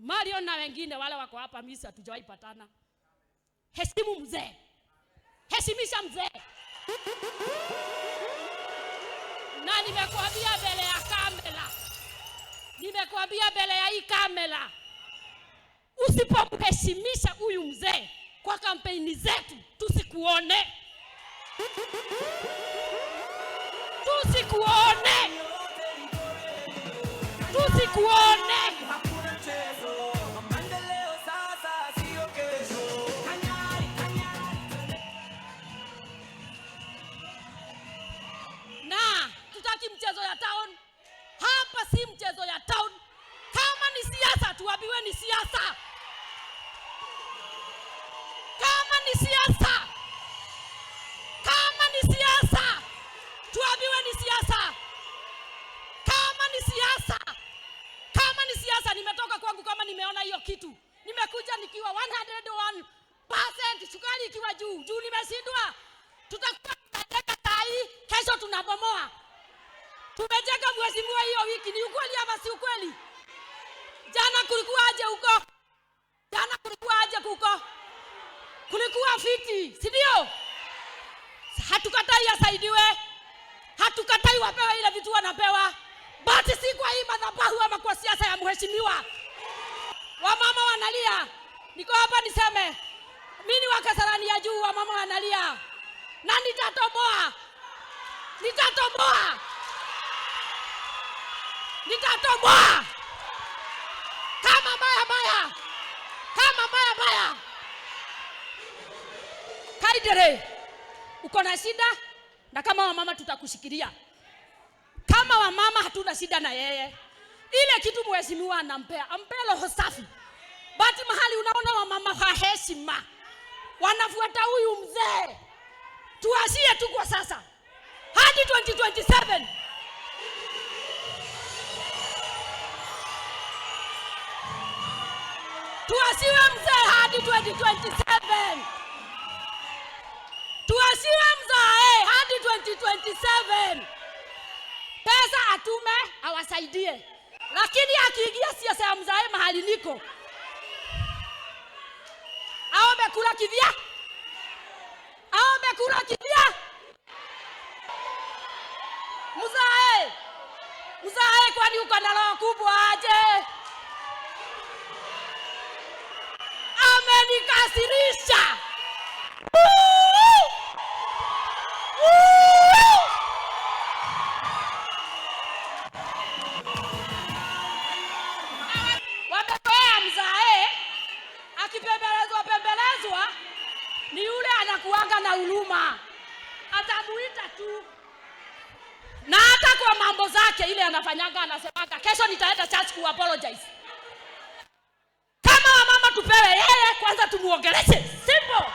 Marion na wengine wale wako hapa, mimi hatujawahi patana. Heshimu mzee, heshimisha mzee. Na nimekuambia mbele ya kamera, nimekuambia mbele ya hii kamera, usipomheshimisha huyu mzee kwa kampeni zetu, tusikuone, tusikuone, tusikuone. Hakuna mchezo, maendeleo sasa sio kesho. Kanyari, kanyari. Na tutaki mchezo ya town hapa, si mchezo ya town. Kama ni siasa, tuambiwe ni siasa. Kama ni siasa, kama ni siasa, tuambiwe ni siasa. Kama ni siasa, kama ni siasa, nimetoka kwangu kama nimeona hiyo kitu, nimekuja nikiwa 101%, sukari ikiwa juu juu, nimeshindwa. Tutakuwa tunajenga saa hii, kesho tunabomoa. Tumejenga mheshimiwa hiyo wiki, ni ukweli ama si ukweli? Jana kulikuwa aje huko? Jana kulikuwa aje huko? Kulikuwa fiti, si ndio? Hatukatai asaidiwe, hatukatai wapewe ile vitu wanapewa, but si kwa hii madhabahu ama kwa siasa ya mheshimiwa. Wamama wanalia, niko hapa niseme mimi ni wa Kasarani ya juu, wamama wanalia na nitatoboa, nitatoboa, nitatoboa kama mbaya mbaya, kama mbaya mbaya. Kaidere, uko na shida, na kama wamama tutakushikilia. Kama wamama hatuna shida na yeye, ile kitu mheshimiwa anampea, ampe roho safi. But mahali unaona wamama wa heshima wanafuata huyu mzee, tuachie tu kwa sasa hadi 2027. Tuasiwe mzee hadi 2027. Tuasiwe mzee hadi 2027. Pesa atume awasaidie, lakini akiingia siasa ya mzae mahali niko, aombe kura kivya, aombe kura kivya. Mzae, mzae, kwani uko na roho kubwa aje? Amenikasirisha. Woo! Woo! Wamezoea mzae akipembelezwa pembelezwa ni yule anakuanga na huruma, atamuita tu, na hata kwa mambo zake ile anafanyanga, anasemaga kesho nitaenda church ku apologize. Kama wamama tupewe yeye kwanza, tumuongeleshe simple.